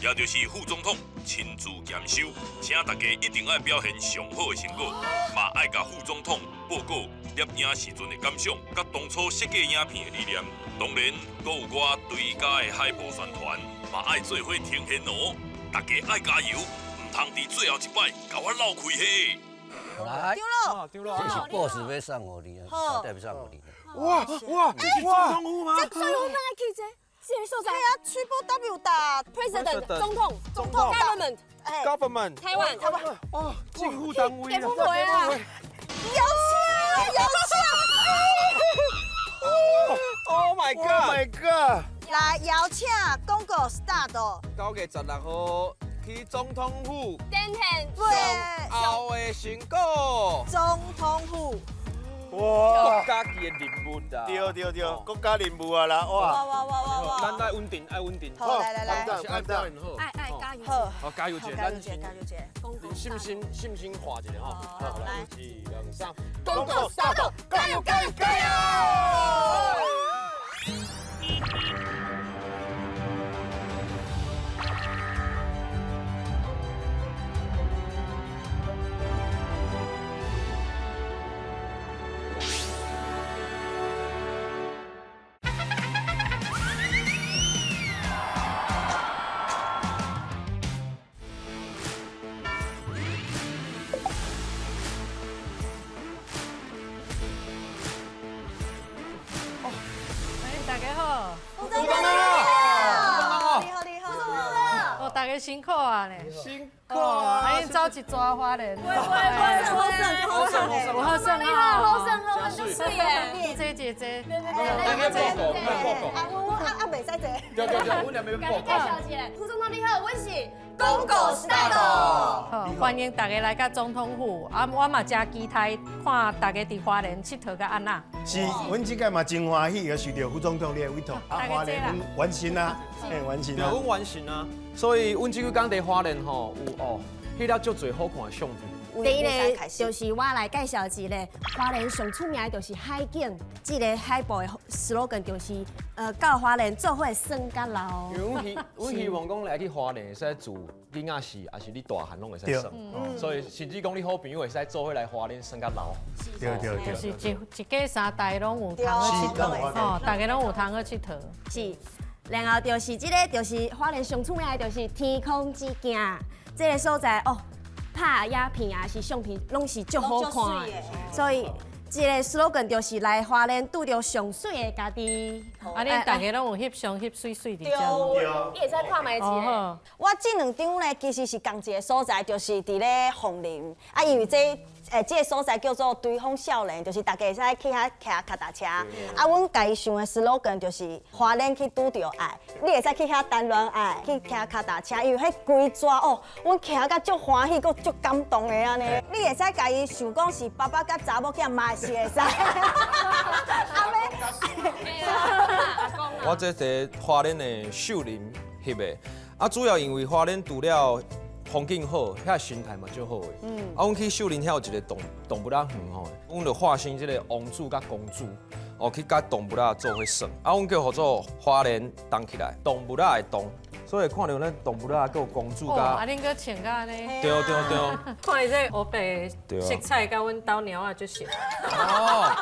S6: 也就是副总统亲自验收，请大家一定爱表现上好的成果，嘛爱共副总统报告摄影时阵的感想，佮当初设计影片的理念。当然，阁有我追加的海报宣传，嘛爱做伙呈现哦。大家爱加油，毋通伫最后一摆共我闹开嘿。
S16: 来，
S2: 丢了，
S16: 这是 boss 欲送予你，小弟欲送予你。
S5: 哇哇，这是总统府吗？
S8: 这总统府爱去这。这个所在
S4: 啊，Triple W 打
S8: President 总统，总统 Government，
S2: Government，
S8: 台湾，
S4: 台湾，
S2: 哦，政府单位
S8: 啊，
S4: 有钱有钱
S2: ！Oh my God！Oh
S5: my God！
S4: 来邀请广告 start。
S2: 9月16号去总统府
S8: 展现
S4: 最
S2: 后的成果。
S4: 总统府。
S5: 哇！
S2: 国家级的任务啊！
S5: 对对对，国家任务啊啦！哇
S4: 哇哇哇哇！
S2: 咱爱稳定，爱稳定。
S4: 好，来来来，
S2: 爱表现好。
S8: 爱爱加油！
S4: 好，
S2: 好加油者，
S4: 加油者，加油者。
S2: 信心信心画一下吼。
S4: 好，来，
S2: 一、二、三，
S8: 公告 start，加油加油加油！
S1: 家好。
S4: 副總統好，你好你好。
S1: 哦，大家辛苦啊咧。
S2: 辛苦啊！
S1: 啊，恁走一逝花蓮。
S3: 會會會，好耍好耍
S1: 好耍
S3: 好好耍好耍，足水的。
S1: 這這這。
S4: 啊，我啊袂使坐。
S2: 對對對，阮兩邊
S8: 報告。介紹一下，副總統你好，阮是廣告 style。
S1: 好，歡迎大家來到總統府。啊，我嘛誠期待看大家佇花蓮𨑨迌甲按怎。
S5: 是，阮這屆嘛真歡喜，會受著副總統你的委託。啊，花蓮阮完成啊，嘿，完成啊。
S2: 阮完成啊，所以阮這幾工佇花蓮吼有哦，翕了足濟好看的相片。
S8: 第一个就是我來介紹一个花蓮上出名的就是海景，這个海報的 slogan 就是到花蓮做伙耍甲老。
S2: 因為阮希望講來去花蓮會使住囡仔時，抑是你大漢攏會使耍，所以甚至講你好朋友會使做伙來花蓮耍甲老。
S5: 對對對。
S1: 就是一家三代攏有通去𨑨迌，吼，大家攏有通去𨑨迌。
S8: 是，然後就是這个就是花蓮上出名的就是天空之鏡，這个所在哦。拍影片啊，是相片，攏是足好看的，所以這个 slogan 就是來花蓮拄著上媠的家己。
S1: 啊，恁大家攏有翕相翕媠媠佇遮。
S8: 你會使看覓一个。
S4: 我這兩張呢，其實是仝一個所在，就是佇咧鳳林。啊，因為這這个所在叫做追風少年，就是大家會使去遐騎腳踏車。啊，阮家己想的 slogan 就是花蓮去拄著愛，你會使去遐談戀愛，去騎腳踏車，因為彼規逝哦，阮騎甲足歡喜，閣足感動的按呢。你會使共伊想講是爸爸佮查某囝嘛是會使。
S2: 我這佇花蓮的秀林翕的，啊，主要因為花蓮除了風景好，遐生態嘛足好的。啊，阮去秀林遐有一個動物仔園吼，阮就化身這个王子佮公主，哦，去佮動物仔做伙耍。啊，阮叫做花蓮動起來，動物仔的動，所以看著咱動物仔閣有公主佮。
S1: 啊，恁閣穿甲按呢？
S2: 對對對。
S1: 看伊這烏白色彩，佮阮兜貓仔足像。
S2: 哦。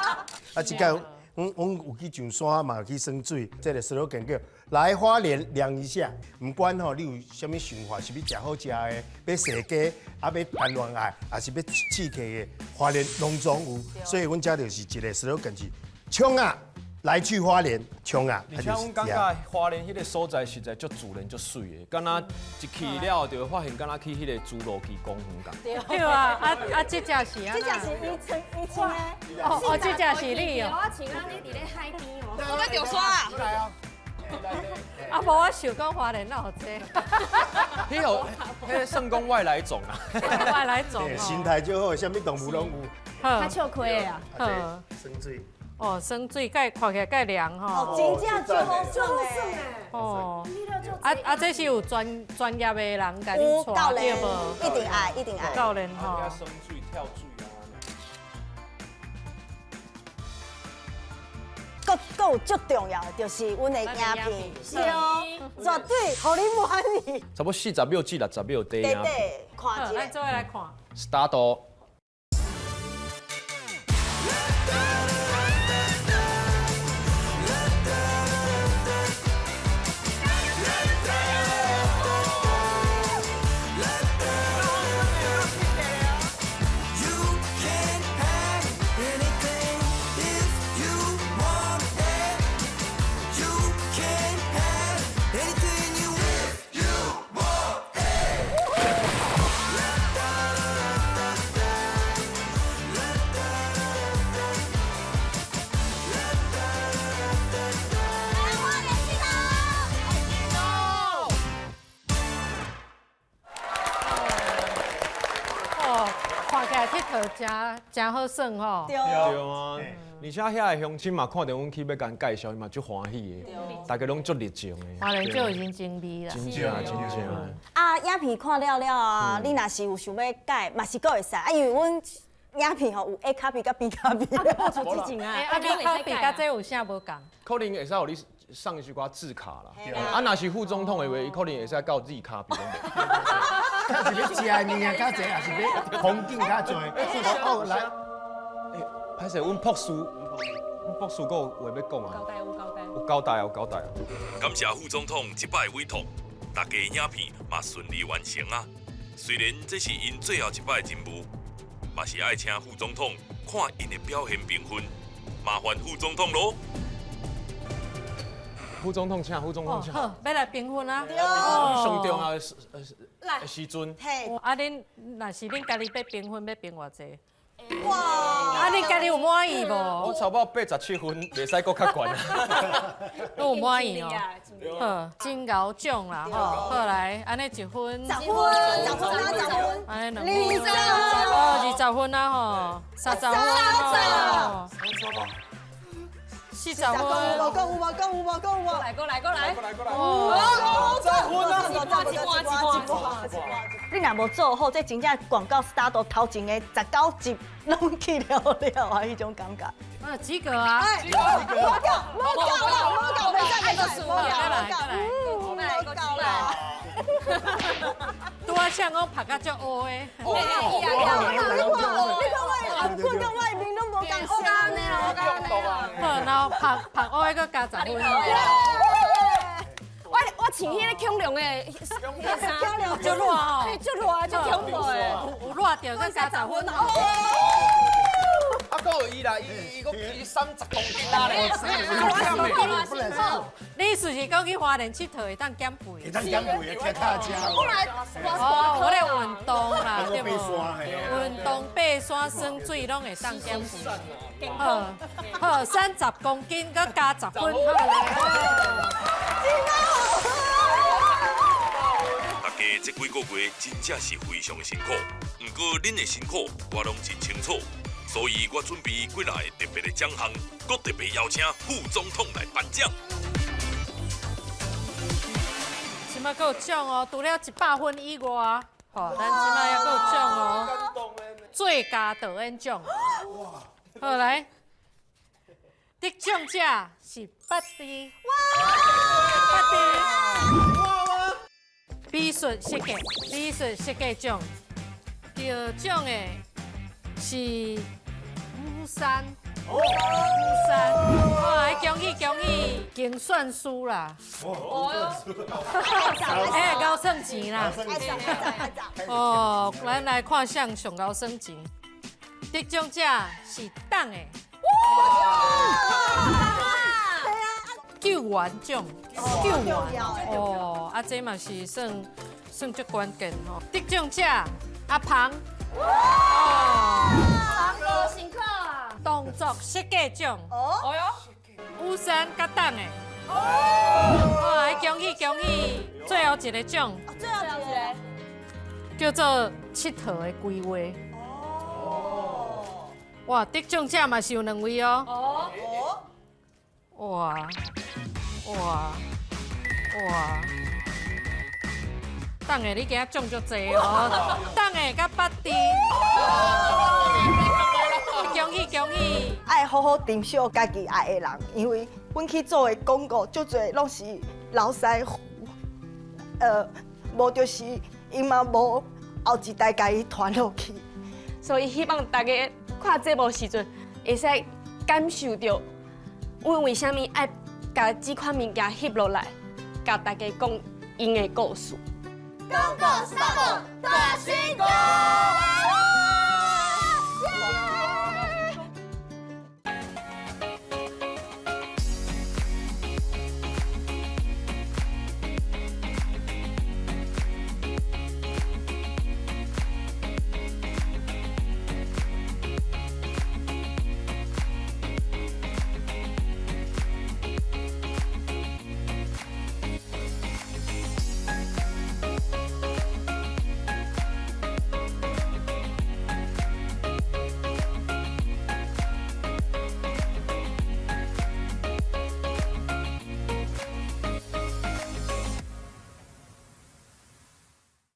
S5: 啊，這個阮有去上山嘛，去耍水，這个 slogan 叫來花蓮涼一下。毋管吼你有啥物想法，是欲食好食的，欲踅街，啊欲談戀愛，抑是欲試客的，花蓮攏總有。所以阮遮就是一个 slogan 是衝啊，來去花蓮衝啊！
S2: 而且阮感覺花蓮彼个所在實在足自然、足媠的，敢若一去了就會發現，敢若去彼个侏羅紀公園仝。
S1: 對啊，啊啊，這隻是啊，
S4: 這隻是伊穿伊穿的。
S1: 哦哦，這隻是你哦。
S8: 我穿按呢佇咧海邊哦。
S3: 我欲著山啊！
S1: 啊，無我想講花蓮哪有這？
S2: 彼個彼个算講外來種啊。
S1: 外來種。
S5: 生態足好，啥物動物攏有。
S8: 較笑虧的啊。
S5: 好。耍水。
S1: 哦，耍水蓋看起來蓋涼吼。
S4: 哦，真正足好耍的。
S1: 哦。啊啊，這是有專業的人共恁帶對無？
S4: 一定愛，一定愛。
S1: 教練吼。
S2: 耍水跳水啊。
S4: 閣有足重要的，就是阮的影片，是哦，絕對予你滿意。
S2: 差不多40秒至60秒短影片。
S4: 對，看一下。
S1: 來，做伙來看。
S2: Start。
S1: 真好耍吼！
S4: 對
S2: 啊，而且遐个鄉親嘛，看著阮去欲共𪜶介紹，伊嘛足歡喜的，大家攏足熱情的。
S1: 花蓮足有人情味啦。
S2: 真正真正。
S4: 啊，影片看了了啊，你若是有想欲改，嘛是閣會使啊，因為阮影片吼有 A 卡片佮 B 卡片。
S8: 播出之前啊，
S1: 啊 B 卡片佮這有啥無仝？
S2: 可能會使予你送一寡字卡啦。啊，若是副總統的話，伊可能會使到 Z 卡片攏袂。
S5: 較是欲食的物件較濟，抑是欲風景較濟？哦，來，
S2: 欸，歹勢，阮博士，阮博士閣有話欲講啊。
S8: 交代有交代。
S2: 有交代有交代。
S6: 感謝副總統這擺委託，大家影片嘛順利完成啊。雖然這是𪜶最後一擺任務，嘛是愛請副總統看𪜶的表現評分，麻煩副總統囉。
S2: 副總統請，副總統請。
S1: 好，欲來評分啊！
S2: 上重要的時陣。
S1: 啊，恁若是恁家己欲評分，欲評偌濟？哇！啊，恁家己有滿意無？
S2: 我差不多87分，袂使閣較懸。
S1: 都有滿意哦。好，真𠢕獎啦，吼！好來，按呢一分。
S4: 十分，十分啊，十分。
S1: 按呢兩分。哦，20分啊，吼，30分。40分。
S4: 有無講有無講有無講有無？
S3: 來過來過來。
S2: 過來過來。
S4: 哦，
S2: 十分啊！
S4: 一半一半一半。你若無做好，這真正廣告 start 到頭前的19集攏去了了啊，彼種感覺。
S1: 及格啊！
S4: 及格，無夠，無夠啦，無夠，袂使，袂使，無夠，無夠，無夠啦。
S1: 拄仔唱講拍甲足烏的。
S4: 你看，你看我的頷頸佮我的面攏無仝色呢。
S1: 好，然後拍拍烏的閣加10分。
S3: 我穿彼个恐龍的衫，
S1: 足熱哦，
S3: 足熱，足恐怖的，
S1: 有熱著閣加10分哦。
S2: 啊，閣有伊啦，伊閣伊30公斤啊咧，
S1: 你是是講去花蓮𨑨迌會當減肥？
S5: 會當減肥，騎腳車。
S1: 哦，我咧運動啦，對無？運動爬山、耍水攏會當減肥。好，好，30公斤閣加10分，好來。
S6: 大家這幾個月真正是非常的辛苦，毋過恁的辛苦我攏真清楚。所以我準備幾若個特別的獎項，閣特別邀請副總統來頒獎。
S1: 這馬閣有獎哦，除了100分以外，吼，咱這馬猶閣有獎哦。最佳導演獎。好來，得獎者是八弟。哇！八弟。美術設計，美術設計獎，得獎的是烏山，烏山，哇！恭喜恭喜，精算師啦，哎，𠢕算錢啦，哦，咱來看誰上𠢕算錢，得獎者是董的，救援獎，救援，哦，啊，這嘛是算算足關鍵吼，得獎者阿龐。哦，
S3: 龐哥辛苦啊！
S1: 動作設計獎，哦喲，烏山佮董的，哦，哇，恭喜恭喜！最後一個獎，
S4: 最後一個
S1: 叫做𨑨迌的規劃。哦，哇，得獎者嘛是有兩位哦。哦，哇，哇，哇！董的，你今仔獎足濟哦！董的佮八弟，恭喜恭喜！
S4: 愛好好珍惜家己愛的人，因為阮去做的廣告足濟攏是流屎糊，無就是伊嘛無後一代共伊傳落去。
S3: 所以希望大家看節目時陣，會使感受著阮為啥物愛共這款物件翕落來，共大家講𪜶的故事。
S4: 廣告。